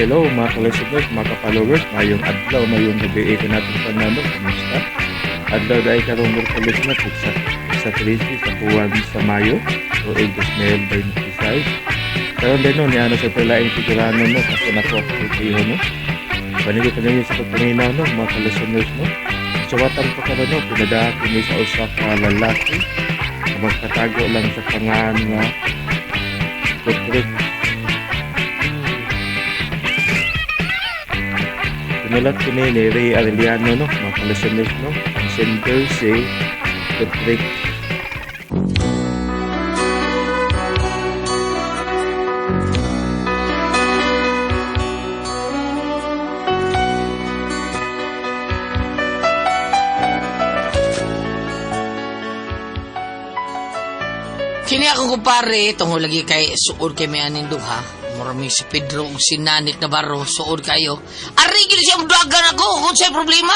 Hello mga ka-listeners, mga ka-followers, mayong adlaw, mayong gabi ko natin panano, kamusta? Adlaw dahil karong mga ka-listeners, sa 13 sa buwan sa Mayo, o 2026. Karon din no, niano sa tulaing figurano no, kasi nako ako no. Panigo kanyo sa pagpaminaw no, mga ka-listeners no. Suwatan pa karon no, pinadaha kini sa usa ka lalaki na magpatago lang sa pangan nga Patrick. Sinulat kini ni Ray Arellano no, mga ka-listeners no. Ang sender si Patrick. Kini akong kumpare, tungod lagi kay suod kay may aning duha. Mura may si Pedro ug si Nanik Navarro, suod kayo. Ari gyud siya mudagan ako kung sa'y problema.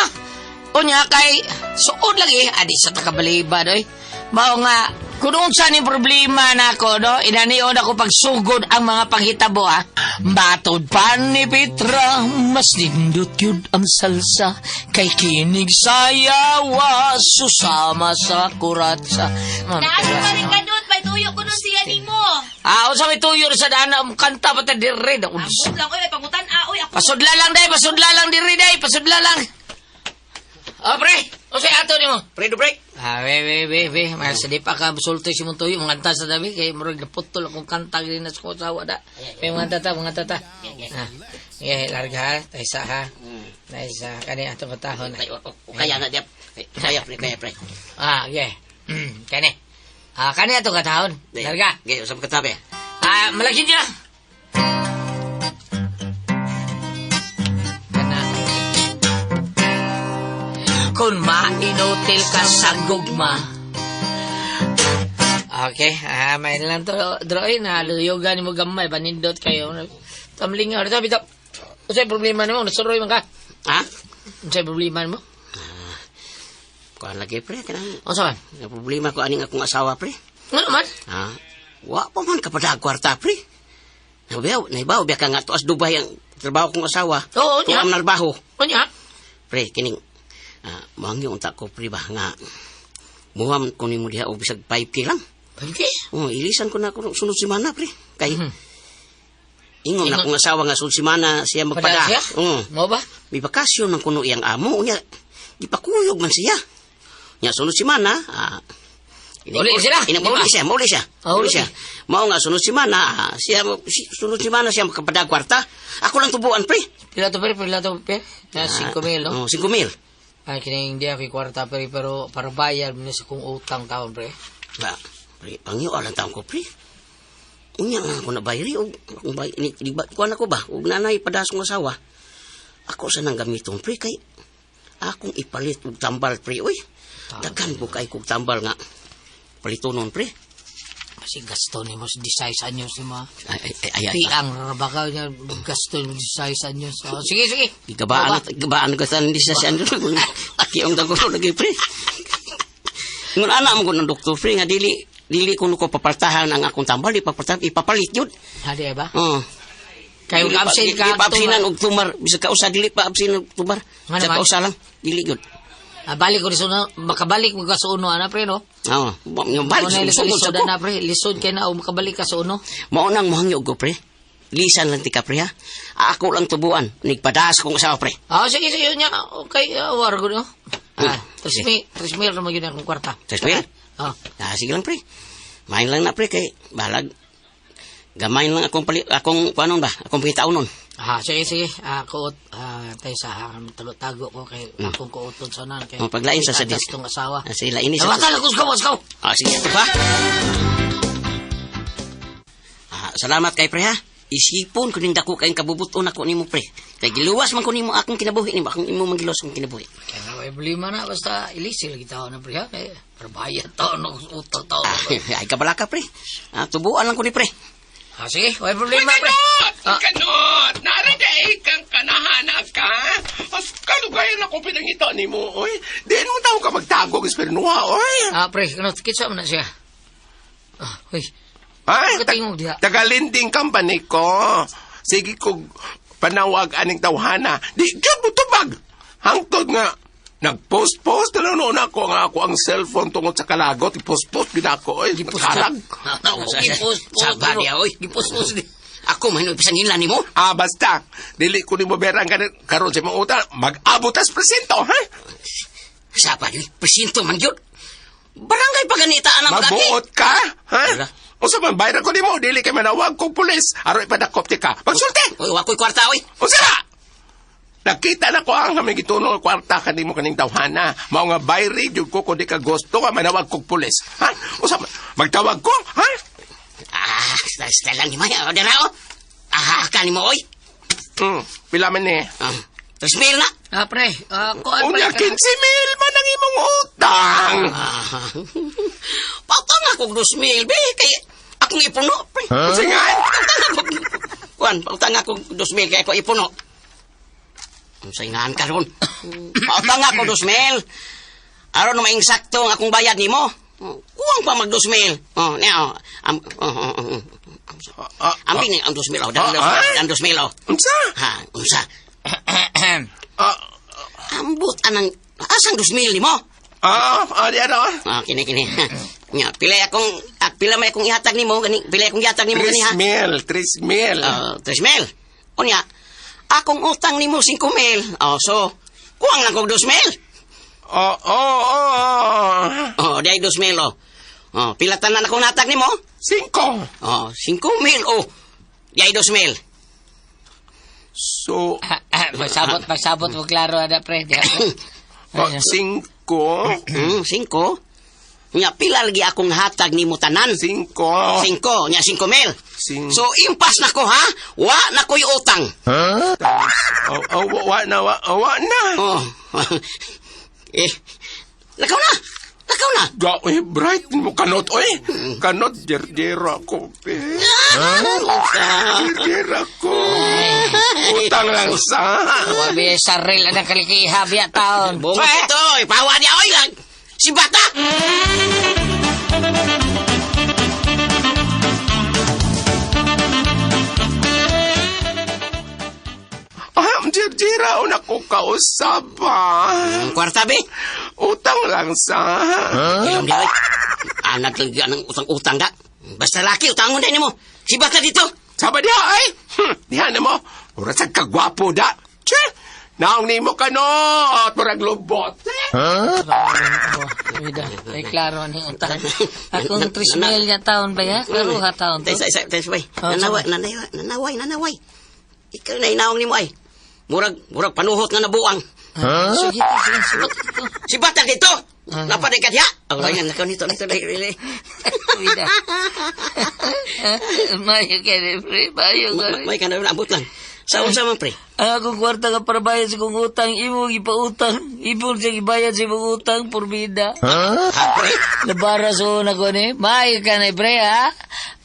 Unya kay suod lagi, adi sa takabaliba doy. Mao nga kung unsa ni problema nako no, inanion ako pagsugod ang mga panghitabo ha. Matod pa ni Petra, mas nindot yun ang salsa kay kinig sayawa susama sa kuratsa. Naasa pa rin ka doon, may tuyo ko nun siya nimo. Ah, unsa may tuyo sa dana um, kanta pa ta dire da. Ambot lang, oy, may pangutan, ah, oy, ako. Pasudla lang day, pasudla lang dire day, pasudla lang. Ah, pre, unsay ato nimo? Pre, do break. Ah, we we we we, mas di pa ka sulti si mong tuyo, mga kanta sa tabi kay murag naputol akong kanta gini na sa kong asawa da. May mga tata, mga tata. Ah, yeah, larga ha, taysa ha. Taysa kani ato patahon. Ay, o, o, kaya na diap. Kaya pre, kaya pre. Ah, yeah. Kani. Ah, kani ato katahon. Larga. Gaya, usap ka tabi. Ah, malaki niya. Kana. Kung mainutil ka sa gugma. Okay, ah, may lang to drawing na luyugan ni mo gamay panindot kayo. Tamling nga sabi to. Unsay problema nimo? Nasuroy man ka. Ha? Unsay problema nimo? Kuan lagi pre, kanang Unsa man? ang problema ko aning akong asawa pre. Ngano man? Ha? Wa pa man kapadag kwarta pre. Nabaw, naibaw biya ka nga tuas Dubai ang trabaho kong asawa. Oo, nya. Tuam narbaho. Unya? Pre, kining moangyo unta ko pre ba nga muham ko nimo diha og bisag 5K lang. Okay. Oh, ilisan ko na ako sunod semana pre. Kay ingon na Ingon- akong asawa nga sunod semana siya Pada magpada. siya? Oo. Mo ba? May bakasyon man kuno iyang amo unya gipakuyog man siya. Nya sunod semana, ah, Uli sila, Ina di ba? mauli siya, mauli siya. Ah, uli. Mauli siya. Mao nga sunod semana, siya sunod semana siya makapadag kwarta. Ako lang tubuan pre. Pila to pre, pila to pre. Na 5,000, no? Oh, 5,000. Ay, kining hindi ako kwarta pre, pero para bayad mo na sa kong utang taon pre. Ba, pre, pangyo alang taon ko pre. Unya nga ako na bayri og akong bay ni di ba kuan ako ba og nanay padas kong asawa. Ako sa nang gamiton pre kay akong ipalit og tambal pre oy. Daghan ko kay kog tambal nga palitonon pre. Kasi gasto ni mo sa 16 anyos ni mo. Ay ay ay, ay, ay. Tiang raba ka niya, gasto ni mo 16 anyos. Oh, sige, sige. Gigabaan gigabaan ko sa hindi sa siya. Aki ang dago lagi pre. Ngun anak mo ko ng doktor pre nga dili dili kuno ko papaltahan ang akong tambal ipapaltahan ipapalit yun. Hadi ba? Oh. Kayo Dili pa- absent ka. Dili pa absinan og tumar. Bisag kausa dili pa absinan og tumar. Nga Sa naman. kausa lang dili gyud. Ah, balik ko rin makabalik mo ka sa uno, ana pre, no? Oo. Yung balik Mao na sugod lisod sa ko. na pre, lisod kay na o makabalik ka sa uno. Mao nang mohangyo ko pre. Lisan lang tika pre ha. Ako lang tubuan. Nigpadas kong asawa pre. Ah, sige, sige, nya. Okay, war ko no. Ah, Sige. 3,000, 3,000 naman yun akong kwarta. 3,000? Ah, Ah, sige lang pre. Main lang na pre kay balag. Gamayin lang akong pali akong kuanon ba? Akong pangitaunon. Ah, sige, sige. Ah, kuot, ah, tayo sa tago-tago ko kay akong kuoton sa nan kay. Oh, paglain sa itatas sadis. tong asawa. Ah, sila ini sa. Tawakan ako, go, go. Ah, sige ito pa. Ah, salamat kay pre ha. Isipon ko ning dako kayong kabubuton ako nimo pre. Kay giluwas man ko nimo akong kinabuhi nimo akong imo manggiluwas akong kinabuhi. Kaya nga, may problema na, basta ilisi lagi tao na pre, ha? Kaya, perbayad tao, no, utang tao. Ah, ay kabala ka pre. Ah, tubuan lang ko ni pre. Ah, sige, may problema pre. Kanot! Ah. Kanot! Naraday kang kanahanap ka! Mas kalugayan ako pinangita ni mo, oy. Diin mo tao ka magtago, espernuha, oy. Ah, pre, ano, kitsa mo na siya. Ah, uy, Ay, Pagkatingog diha. Tagalinding company ko. Sige ko, Panawag aning tawhana. Di gyud mo tubag. Hangtod nga nagpost-post na lang noon ako nga ako ang cellphone tungod sa kalagot. I-post-post gid ako. Oy, nagkalag. Gipost-post. Sa niya, oy. Gipost-post. Ako man bisan nila nimo. Ah, basta. Dili ko nimo berang karon karon sa imong utang. Mag-abot tas presento, ha? Saba di, presinto man gyud. Barangay pa ganita anang magaki. Mabuot ka, ha? Wala. Unsa man bayra ko nimo, dili kay manawag kog pulis. Aron ipadakop ti ka. Magsulti. Oy, wa ko'y kwarta oy. Unsa na? Nakita na ko ang kami gitunong kwarta kanimo kaning tawhana. Mao nga bayri jud ko kun di ka gusto nga manawag kog pulis. Ha? Unsa man? Magtawag ko, ha? Ah, style lang ni Maya. O, dara o. Ah, ka nimo oy. Pila man ni? Ah, 3,000 na. Ah, pre. Ah, kuan Unya pre. 15,000 man ang imong utang. Ah, pautang ako 2,000 be kay akong ipuno pre. Unsa nga? Pautang ako. Kuan, pautang ako 2,000 kay ako ipuno. Unsa ingahan karon? Pautang ako 2,000. Aron na mainsakto ang akong bayad nimo. Kuwang pa mag 2,000. Oh, niya oh. Am, oh, oh, oh, oh. Ah, Ambi ni ang 2,000 oh. Dan, Ah, dan 2,000 oh. Unsa? Ha, unsa? Ah, Ambot anang asang 2,000 nimo? di ano? Ah, kini kini. Nya, pila akong ah, pila may akong ihatag nimo gani, pila akong ihatag nimo gani ha. 3,000, 3,000. Ah, 3,000. Unya, akong utang nimo 5,000. Oh, so kuwang lang kog 2,000. Oh, oh, oh. Oh, di ay 2,000 oh. Oh, pila tanan akong natag nimo? Cinco. Oh, 5,000 oh. Di ay 2,000. So, Pagsabot, pagsabot mo klaro ada pre. Di, pre. oh, cinco. 5. Nya, pila lagi akong hatag nimo tanan? Cinco. 5, nya 5,000. Cinco. So impas na ko ha? Wa na ko'y utang. Oh, oh, wa na, wa, oh, wa na. Oh. Eh, lakaw na. Lakaw na. Ga, oy, bright mo kanot, oy. Kanot, jerjera ko, pe. Utang. Jerjera ko. Utang lang sa. Wabi saril ada kalikiha biya taon. Bungo ito, ipawa niya, oy lang. Si Bata! Ah, jerjera, una ko kausap, ah. Ang kwarta, be. Utang lang sa. Ilong di, oy. Anak lagi ang utang-utang da. Basta laki, utangon na mo. Si Bata dito. Sabi diha, ay. Diha na mo. Mura sa kagwapo da. Che, naong nimo kanot. Murag lubot. Ay klaro ni utang. Akong 3,000 niya taon ba ya? Klaro ha taon to. Tay, tay, tay, tay, Oh, Nanaway, nanaway, nanaway, nanaway. Ikaw na inaong nimo ay. Murag, murag panuhot nga nabuang. Sige, sige, sige. Si Bata dito. Ah. Napaday ka diha. Oh, ayan, lakaw nito, nito, dali, dali. Wida. Mayo kere pre, mayo kere. May ka na, ambot lang. Sa unsa man, pre? Ang akong kwarta nga para bayad sa kong utang, imo gipautang, imo siya gibayad sa imong utang, purbida. Ha, pre? Nabara sa una ko ni, mayo ka na pre ha?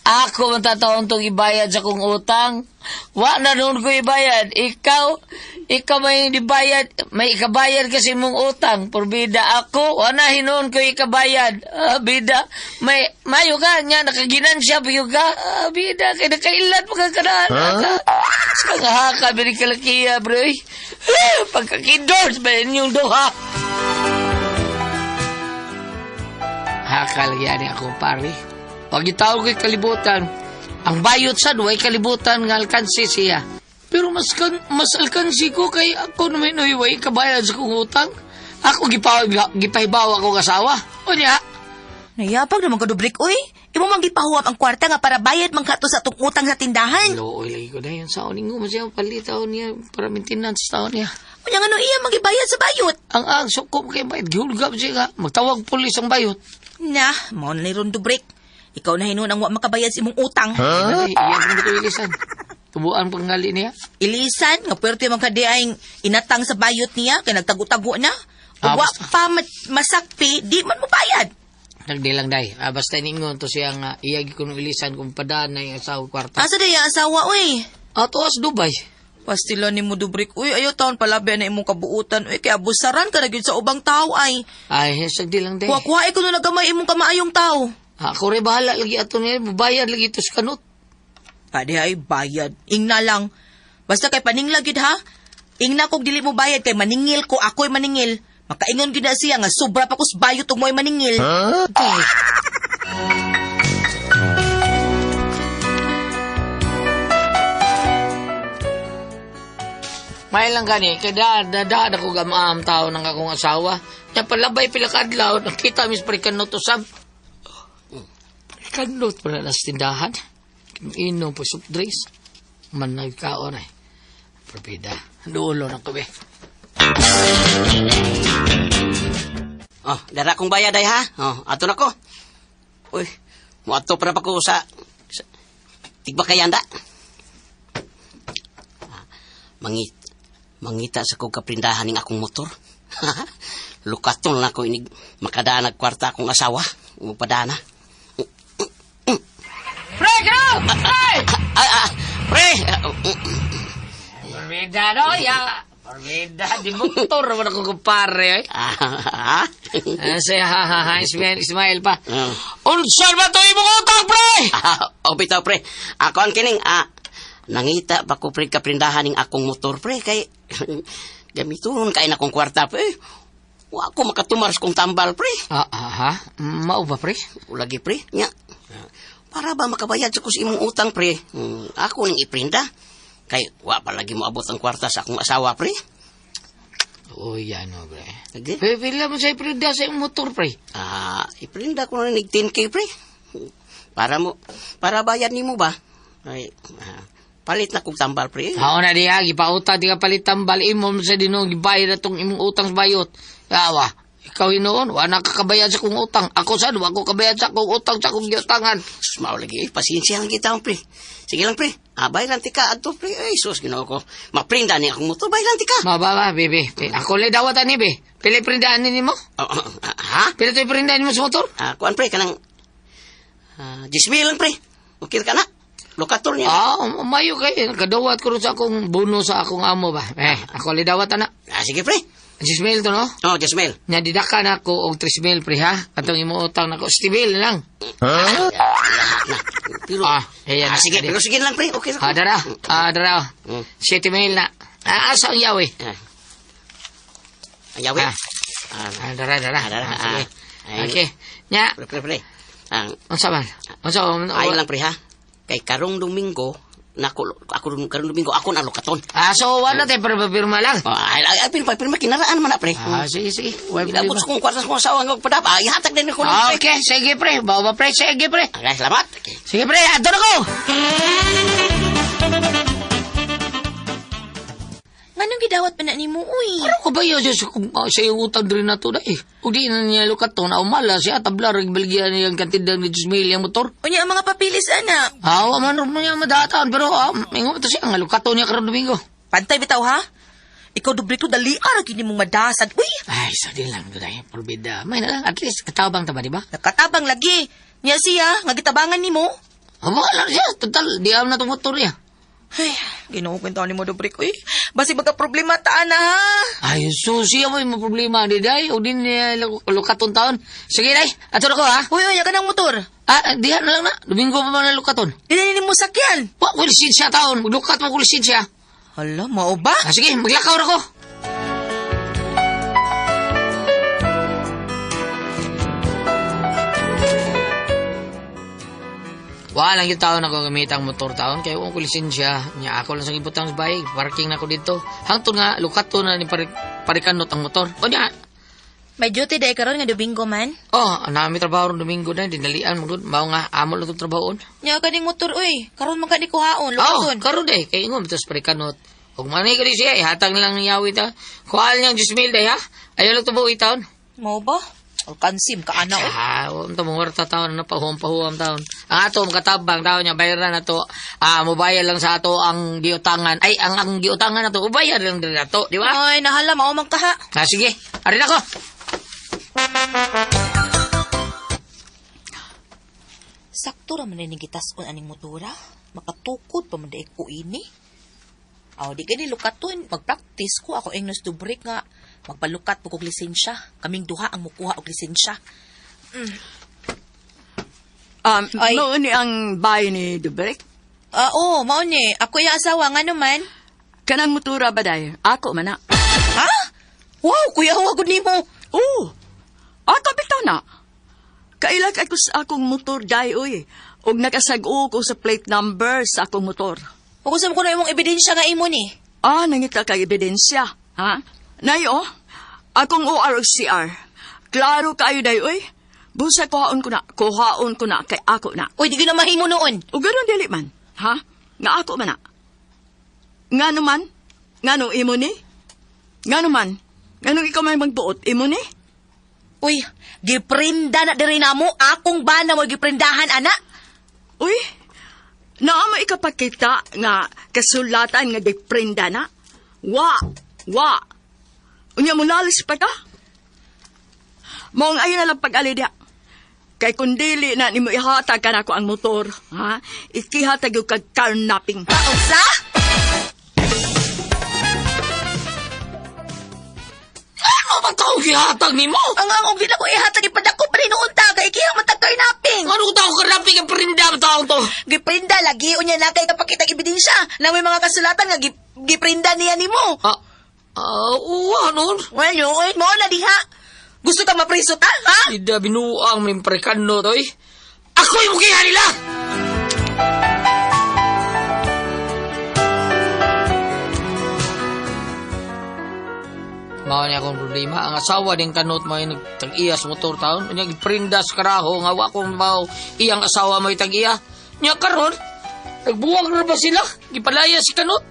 Ako man tataon tong ibayad sa kong utang. Wa na noon ko ibayad. Ikaw may ibayad, may ikabayad kasi mong utang. Purbida ako, wa na hinuon ko ikabayad. Ah, bida, may, mayo ka niya, nakaginansya pa yun ka. Ah, bida, kay nakailan pa ka kanaan. Huh? Sa kahaka, bini kalakiya, bro. Eh, pagkakindors ba inyong duha? Hakal gyani ako pare. Pag itawag ko'y kalibutan, ang bayot sa duway kalibutan nga alkansi siya. Pero mas, kan, mas alkansi ko kay ako naman way kabayad sa kong utang. Ako gipahibaw ako kasawa. O niya, Nayapag naman ka dubrik, uy. Imo man gipahuwam ang kwarta nga para bayad man ka to sa atong utang sa tindahan. Looy lagi ko na yun sa uning mo siya palitaw niya para maintenance taon niya. Unya nga no iya magibayad sa bayot. Ang suko kay bayot gihulgam siya nga magtawag pulis ang bayot. Na, mao na ni ron dubrik. Ikaw na hinuon ang wa makabayad sa imong utang. Huh? Iyan mo ko ilisan. Tubuan pangali niya. Ilisan nga puwerte man ka di ay inatang sa bayot niya kay nagtago-tago na. Ug Ah, wa basta. pa masakpi, di man mo bayad. Nagdilang day. Ah, basta ningon to siya nga iya gyud kuno ilisan kung padaan na yung asawa kwarta. Asa day ang asawa uy? Ato as Dubai. Pastila ni mo dubrik uy, ayaw taon palabi na imong kabuutan uy, kay abusaran ka na gyud sa ubang tao ay. Ay, sagdi lang day. Kuha-kuha ko no nagamay imong kamaayong tao. Ako rin bahala lagi ato niya. Bayad lagi to sa kanot. Pwede ay bayad. Ingna lang. Basta kay paningla gyud ha. Ingna kog dili mo bayad kay maningil ko, ako'y maningil. Makaingon gyud na siya nga sobra pa kus bayot ug mo'y maningil. May lang gani, kay da, da, da, ako gamaam tao ng akong asawa. Nya palabay pila ka adlaw, nakita mis parikanot usab. Parikanot pala nas tindahan. Inom po soft drinks. Manay kaon ay. Probida. Dulo na ko be. Oh, dara kong bayad ay ha. Oh, ato na ko. Uy, moadto pa na pa ko sa Tigbakayanda. Ah, Mangit, mangita sa kong kaprindahan ning akong motor. Lukaton lang ko inig makadaan kwarta akong asawa. Magpadana. Pre, go! Ay! Ah, ah, pre! Ah, mm, Probida no, ya. Probida, di motor naman ako kumpare. Ay. Ah, ah, Ah, say, ha, ha, ha, Ismael, Ismael pa. Ah. Unsa ba to imong utang, pre? Ah, o bitaw pre. Ako ang kining ah, nangita pa ko pre kaprindahan ning akong motor pre kay gamiton kay na akong kwarta pre. Wa ko makatumar sa kong tambal pre. Ah, ah, ha? Mao ba, pre? Lagi pre. Nya. Para ba makabayad sa ko sa imong utang pre? Ako ning iprinda. Kay wa pa lagi moabot ang kwarta sa akong asawa pre. Uy, ano, pre? Lagi. Pre, pila mo sa iprinda sa imong motor, pre? Ah, iprinda ko na nig 10K pre. Para mo para bayad nimo ba? Ay, ah, palit na kong tambal pre. Hao na diha, gipauta di ka palit tambal imo mo sa dinong gibayad atong imong utang sa bayot. Awa, ikaw hinoon, wa na kakabayad sa kong utang. Ako sad, wa ko kabayad sa akong utang sa akong giutangan. Sus, mao lagi. Eh, pasensya lang kita, pre. Sige lang, pre. Ah, bayran tika adto, pre. Ay, sus, Ginoo ko. Maprinda ni akong motor, bayran tika. Mababa, bebe. Ako le dawat ani, be. Pila prindaan ni mo? Oh, oh, ah, ha? Pila to prindaan nimo sa motor? Ah, kuan, pre, kanang ah, 10,000 lang, pre. Okay ka na. Lokator niya. Ah, mayo kay kadawat ko ron sa akong bono sa akong amo ba. Eh, ako le dawat ana. Ah, sige, pre. 10,000 to no? Oh, 10,000. Nya didaka na ako og 3,000 pre ha. Atong imong utang nako 7,000 lang. Ah, na. Pero, Ah, ayan ah, na. sige, pero sige lang, pre. Okay. Ah, dara. Ah, dara. 7,000 na. Ah, asa ang yawi? Ah. Ang yawi. Ah. Ah, Ah, dara, dara. Ah, dara. Ah, sige. Ah, ay. Okay. Nya, pre, pre, pre. Ang unsa man? Unsa man? ayon lang, pre, ha? Kay karong Domingo, nako, ako karong Domingo, ako na lokaton. Ah, so wala tayo pero pirma lang. Oh, ay, ay, ay, pirma, pirma, kinaraan man na, pre. Ah, sige, sige. Wala Inabot problema. sa kong kwarta sa kong asawa nga magpadap. Ah, ihatag din ako. Ah, okay, sige pre. Bawa pre, sige pre. Okay, salamat. Okay. Sige pre, adto na ko. Nganong gidawat pa na nimo uy? Ano ka ba yun? Diyos, kung sa iyong utang rin na to na eh. Kung di na niya lukat to, na umala siya, tabla, rigbalgyan niya ang kantidang ni Diyos Mil ang motor. Unya ang mga papilis ana. Ah, wa man rin niya madataan, pero ah, mingo ito siya, nga lukato niya karon Domingo. Pantay bitaw ha. Ikaw dobre ko dali ara gini mong madasad. Uy, Ay, sa din lang, guday, porbida. May na lang, at least, katabang ta ba, di ba? nakatabang lagi. Nya siya nga gitabangan nimo. Aba, lang siya, total, di am na itong motor niya. Ay, Ginoo ko ni mo dobre ko. Uy, basi magka problema ta ana ha. Ay, so siya mo yung problema, di day, o din niya lukaton taon. Sige, day, ato na ko, ha? Uy, uy, ka ng motor. Ah, diha na lang na, Domingo pa man na lukaton. Dili nimo sakyan. Wa, ko lisensya taon, maglukat mo ko lisensya. Hala, mao ba? Ah, sige, maglakaw na ko. Wala lang yung taon ako gamit ang motor taon kaya ko lisensya niya ako lang sa gibutang sa bahay parking na ako dito hangtod nga lukato na ni parikanot ang motor o niya. May duty day karon nga Domingo man. Oh, nami trabaho ron Domingo na dinalian mo gud mao nga amo lang itong trabahoon. Nya ka ning motor uy. Karon man ka ni kuhaon, Oh, lukaton. karon day kay ingon tapos parikanot ug manay ko di siya ihatag na lang ni Yahweh ta kuhaan niyang 10,000 day ha ayaw lang tubo taon. Mao ba? Alkansim ka ana uy. Ah, unta mo warta taon na pahuam pahuam taon. Ang ato makatabang taon niya bayaran na to. Ah, mobayad lang sa ato ang giutangan. Ay, ang giutangan na to, ubayad lang din nato, di ba? Ay, nahala mao man kaha. Ah, sige. Arin ako. Sakto ra man ni gitas-on aning motora. Makatukod pa man daig ko ini. Aw, di kani lukaton, magpractice ko ako ingnos to break nga magpalukat po kog lisensya. Kaming duha ang mukuha og lisensya. Ay. Mao ni ang bahay ni Dubrek. Ah, oo, mao ni. Ako yung asawa nga naman. Kanang motora ba day? Ako man na. Ha? Wow, kuya, huwag nimo. Oo. Ako bitaw na. Kaila kay ko sa akong motor day oy. Og nakasag-o ko sa plate number sa akong motor. Ug unsa man kuno imong ebidensya nga imo ni? Ah, nangita kay ebidensya, ha? Nay, oh, akong OR og CR. Klaro kayo day, oy. Busa kuhaon ko na, kuhaon ko na, kay ako na. Uy, di gyud na mahimo noon. O gano'n dili man, ha? Nga ako man na. Nga naman, nga nung imo ni? Nga naman, nga nung ikaw may magbuot, imo ni? Uy, giprinda na diri namo akong bana mo giprindahan ana. Uy, naa mo ikapakita nga kasulatan nga giprinda na? Wa, wa. Unya mo lalis pa ka? Maong ayon na lang pag-ali diha. Kay kung dili na nimo ihatag ka nako ang motor, ha? Ikihatag yung kag carnapping. Unsa? Ano ba tao gihatag nimo? Ang og di na ko ihatag ipadako pa rin noon ta kay kiha man tag carnapping. Ano ko tao karnaping ang prinda ba taong to? Giprinda lagi unya na kay kapakita ebidensya na may mga kasulatan nga giprinda niya nimo. Ah, ah, uwa nun. Well, yun, mo na diha. Gusto ka mapriso ta, ha? Ida binuang min prekano toy. Ako'y mukiha nila! Mao niya akong problema. Ang asawa din kanot mo yung tag-iya sa motor taon. Unya giprinda sa karaho nga wa kong mao iyang asawa mo tag-iya. Nya karon nagbuwag na ba sila? Gipalaya si kanot.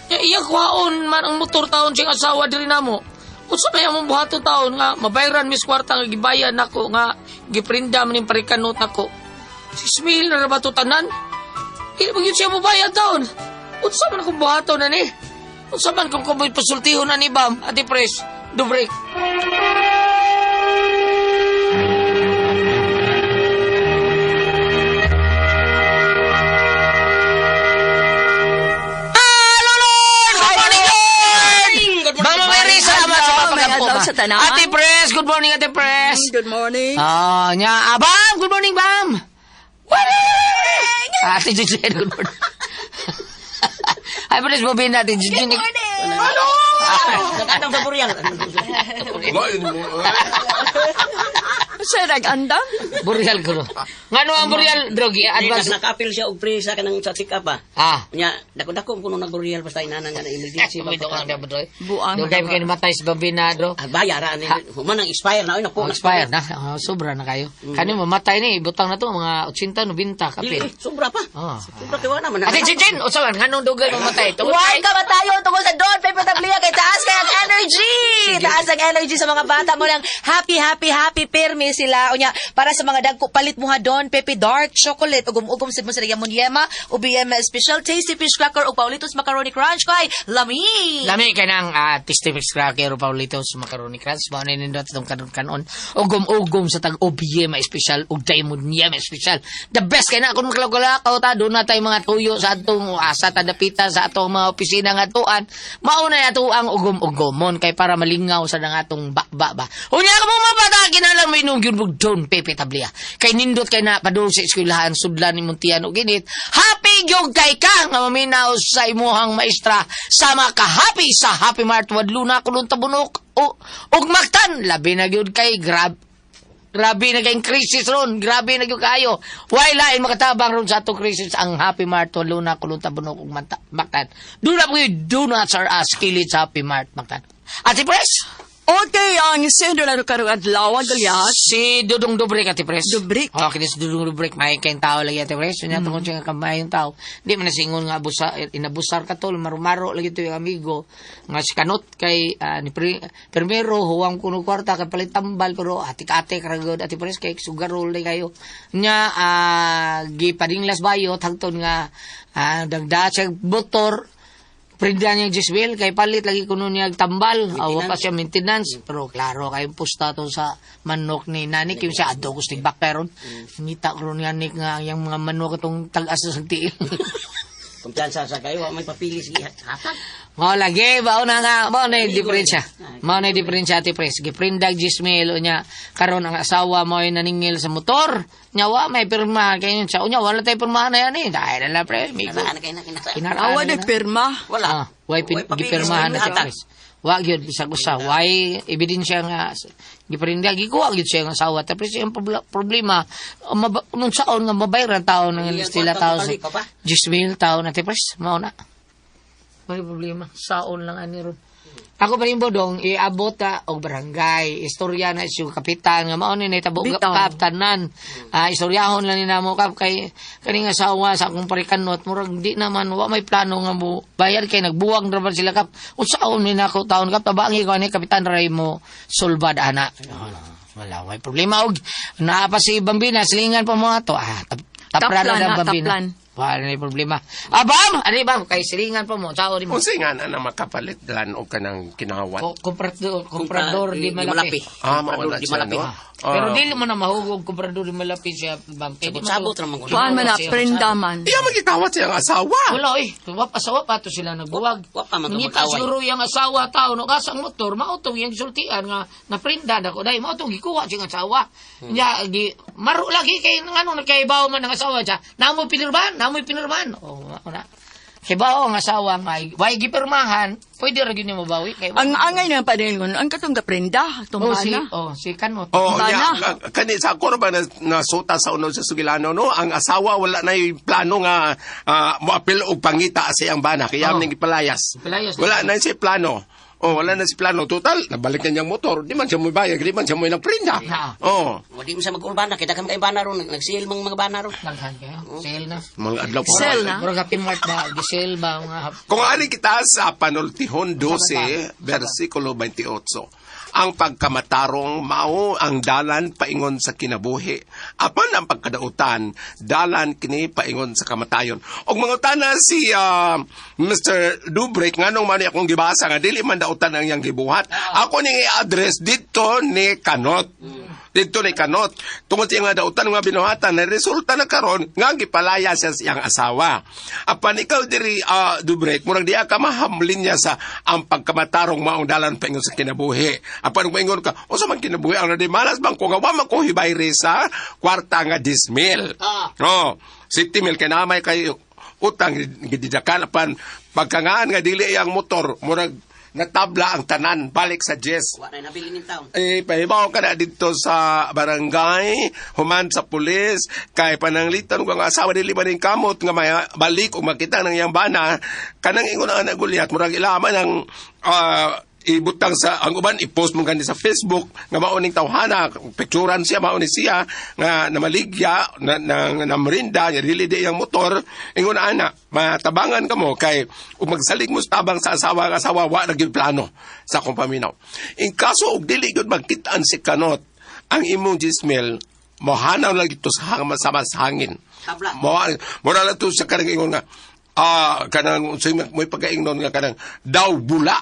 Nya iya kuhaon man ang motor taon siyang asawa diri namo. Unsa may among buhaton taon nga mabayran mis kwarta nga gibayan nako nga giprinda man ning parikanot nako. 6 mil na ra ba to tanan? Dili man gyud siya mobayad taon. Unsa man akong buhaton na ni? Unsa man kung kumoy pasultihon na ni Bam, Ate Pres, Dubrek. Hello, Lord! Good morning, Lord! Mama Mary, salamat sa papagampo. May adlaw sa tanan. Ate Pres, good morning, Ate Pres. Good morning. Ah, nya, ah, Bam! Good morning, Bam! Morning! Ate Jujen, good morning. Ay, Pres, bobin natin. Jujen. Good morning! Ano? Nagkatang sa Boreal. Lain mo. Sa nag-andam? Boreal ko. no. Ngano ang Boreal, Drogi? Advance. Advance. Nakapil siya og pre sa kanang sa check up ah. Ah. Nya dako-dako kuno nag Boreal basta inana nga na emergency. May doon ang dapat, Buang. Doon kayo namatay sa Bambina, Dro. Ah, bayara ni human ang expire na oy nako. Oh, expire na. Oh, sobra na kayo. Kani mamatay ni, ibutang na to mga 80, 90 kapil. Dili, sobra pa. Ah. Sobra kay wala man. Ate Chichen, unsa man nganong dugay mamatay? Tungod Huwag kay ka matayo tungkol sa Don Pepe Tablia kay taas kay ang energy. Taas ang energy sa mga bata mo lang. Happy, happy, happy pirmi sila. Unya, para sa mga dagko, palit mo ha Don Pepe Dark Chocolate. Ugum-ugum sid mo sila yamon yema, UBM Special Tasty Fish Cracker ug Paulitos Macaroni Crunch kay lami. Lami kay nang tasty fish cracker o Paulitos macaroni crunch mao ni nindot itong kanon-kanon ugom-ugom sa tag OBM special ug Diamond Yema special. The best kay na kung makalakaw ta doon na tayo mga tuyo sa atong asa ta dapita sa atong mga opisina nga atuan. Mao na ato ang ugom-ugomon kay para malingaw sa nang atong bakba ba. Unya ka mo mga bata kinahanglan mo inom gyud og Don Pepe Tablia. Kay nindot kay na padung sa eskwelahan sudlan ni Muntian og init. Happy gyud kay ka nga maminaw sa imuhang maestra sama ka happy sa Happy Mart Wadluna kulon tabunok o ug Mactan labi na gyud kay grab. Grabe na kayong crisis ron. Grabe na gyud kayo. Why lain makatabang ron sa atong crisis ang Happy Mart Luna Kulunta Bunok ug Mactan. Do not we do not sir us kilit sa Happy Mart Mactan. Ate Pres, Okay, ang sendo na karong adlaw, Goliath. si Dudong Dubrik, Ate Pres. Dubrik. Oh, kini si Dudong Dubrik may kayong tao lagi Ate Pres. Unya tungkol siya nga kamay yung tao. Di man nasingon nga abusa, inabusar ka tol, marumaro lagi to yung amigo. Nga si Kanot kay ni primero huwang kuno kwarta kay palit tambal pero atik-atik ra gyud Ate Pres kay sugarol di kayo. Nya gipadinglas bayot hangtod nga dagda siya motor prinda niya Giswell kay palit lagi kuno niya og tambal aw pa siya maintenance pero klaro kay pusta to sa manok ni Nani kim siya adto ko stigbak peron ngita ko niya Nick nga ang iyang mga manok itong tag-as sa tiil. Kumpiyansa sa kayo, wa may papilis gihatag. Mao lagi, mao na nga, mao na yung diferensya. Mao na yung diferensya, Ate Pres. Giprindag 10,000 unya karon ang asawa mo ay naningil sa motor. Nya wa may pirma kay siya. Unya wala tay pirmahan na yan eh. Dahil na lang pre, migo. Kinaraan na kayo na kinaraan. Kinaraan Awa na na. nagpirma. Wala. Ah, way Way papilis gipirmahan na si gihatag. Pres. Wa gyud bisag usa, way ebidensya nga giprinda gikuha gyud siya ang asawa. Tapos yung problema nung saon nga mabayran taon ng Hindi, sila ang tao kwarta pa ba? 10,000 taon na Pres, mao na. May problema. Saon lang ani ron. Ako pa rin bodong iabot ta og barangay. Istorya na siya kapitan nga mao ni nahitabo Bitaw. kap tanan. Ah, istoryahon lang ni namo kap kay kaning asawa sa akong parikanot murag di naman wa may plano nga mo bayad kay nagbuwang ra man sila kap. Unsaon ni nako taon kap tabangi ko ani kapitan ray mo sulbad ana. Wala may problema og naa pa si Bambina silingan pa mo ato. Ah, tapran Taplan na na, Bambina. taplan. Wala na problema. Ah, bam! Ano bam? Kay silingan pa mo. Sao di mo? Unsa nga na na makapalit lan og kanang kinawat? Komprador, komprador di malapi. Ah, mao na Di siya, malapi. no? Pero Ah. dili mo na mahugog komprador di malapi siya bam. Kay di man Sabot-sabot to- ra man ko. Kuan man na, prinda man. Iya magikawat siyang asawa. Wala eh. Wa pa asawa pa to sila nagbuwag. Wa pa man to Ngita mag-away. siguro yung asawa tao no kasang motor mao tong iyang sultian nga naprinda na ko dai mao tong gikuha siyang asawa. Nya gi maro lagi kay ngano nakaibaw man ang asawa siya. Namo pinirmahan, namo pinirmahan. Oh, mao na. Kibaw ang asawa nga way gipirmahan, pwede ra gyud nimo mabawi kay Ang angay na paningon, ang katong gaprenda, Oh, si tumbana. oh, si kanot. Oh, Bana. nya kani sa ako ra ba nasuta sa uno sa Sugilano no, ang asawa wala na yung plano nga moapil og pangita sa iyang bana kaya Oh. ning gipalayas. Gipalayas. Wala na siya plano. Oh, wala na si plano. Total, nabalik na niyang motor. Di man siya mobayag, di man siya mo nagprinda. Ha. Oh, Wadi mo sa mag-urbana, kay daghan kay bana ron, nagsil mang mga bana ron. Daghan kayo. Sale na. Mga adlaw pa. Sell na. Murag happy mart ba? Gisale ba mga Kung ari kita sa Panultihon 12, versikulo 28. Ang pagkamatarong mao ang dalan paingon sa kinabuhi. Apan ang pagkadautan, dalan kini paingon sa kamatayon. Og mangutana si Mr. Dubrek nganong man akong gibasa nga dili man dautan ang iyang gibuhat. Ako ning i-address dito ni Kanot. Dito ni Kanot. Tungod sa iyang nga dautan nga binuhatan, na resulta na karon nga gipalaya siya sa iyang asawa. Apan ikaw diri Dubrek, murag diya ka mahamlin niya sa ang pagkamatarong maong dalan paingon sa kinabuhi. Apan kung ingon ka, unsa man kinabuhi ang malas bang ko nga wa man ko hibayre sa kwarta nga 10,000. Ah. Oh, 70,000 kay namay kay utang gididakan apan pagkangaan nga dili iyang motor murag natabla ang tanan balik sa Jess. Wa na nabili ning taon. Eh, pahibaw ka na dito sa barangay, human sa pulis, kay pananglitan ko ang asawa dili ba ning kamot nga may balik o makita ng iyang bana, kanang ingon ang anak Goliath, murag ilaman ang ibutang sa ang uban i-post mo gani sa Facebook nga mao ning tawhana picturean siya mao ni siya nga namaligya na, na, na merinda nga dili di iyang motor ingon ana matabangan kamo kay ug magsalig mo sa tabang sa asawa ang asawa wa na gyud plano sa akong paminaw. In kaso og dili gyud magkit-an si Kanot ang imong gismel mohanaw lang ito sa hangin sama sa hangin. Tabla. Mo mo na lang to sa kanang ingon nga kanang unsay may pagkaingnon nga kanang daw bula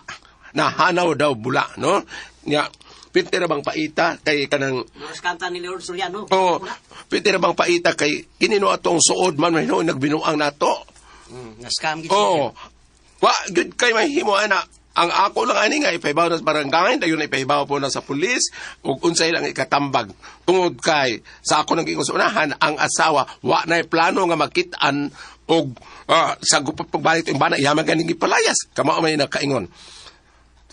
na hanaw daw bula no nya pwede ra bang paita kay kanang Oras kanta ni Lord Soriano. oh pwede ra bang paita kay kini no atong suod man may no nagbinuang nato. Na-scam gid siya. Oh. Wa gud kay mahimo ana. Ang ako lang ani nga ipahibaw na sa barangay, dayon ipahibaw po na sa pulis ug unsay lang ikatambag. Tungod kay sa ako nang giingon sa unahan, ang asawa wa nay plano nga makit-an og sa gupot pagbalik yung bana yaman ganing gipalayas. Kamao may nakaingon.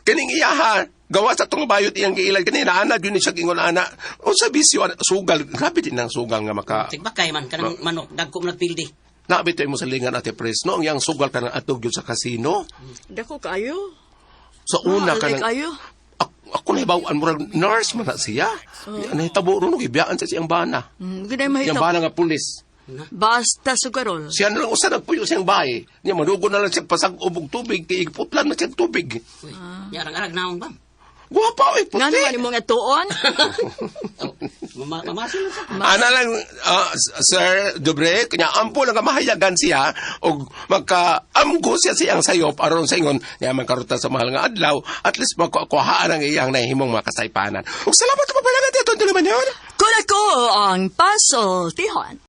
Kining iyaha gawa sa tong bayot iyang giilad kanina ana gyud ni siya giingon ana unsa bisyo ana, sugal grabe din ang sugal nga maka Tigbakay man kanang manok dagko man nagpildi. Nabito mo sa lingan ate pres no ang iyang sugal kanang atog gyud sa kasino. Dako kayo. Sa una Mahal ka nang, kayo. Ako na ibawaan, murag nurse man na siya. Nahitabo ron, gibiyaan sa siyang bana. Ganay Siyang mahitabo. bana nga pulis. Basta sugarol. Siya na lang, usa nagpuyo siyang bahay. Niya, manugo na lang siya pasag ubog tubig, kay igputlan na siya tubig. Uy, nya arang-arag naong bam. Guwapa, oy, puti. Nga naman mo nga tuon. Oh, mamasil lang sa. Ana lang, Sir Dubre, kanya ampo lang nga mahayagan siya og magkaamgo siya siyang sayop aron sa ingon niya magkaruta sa mahal nga adlaw at least makuhaan ang iyang nahimong makasaypanan. Ug salamat pa pala nga dito, man yun. Kuna ko ang puzzle, tihon.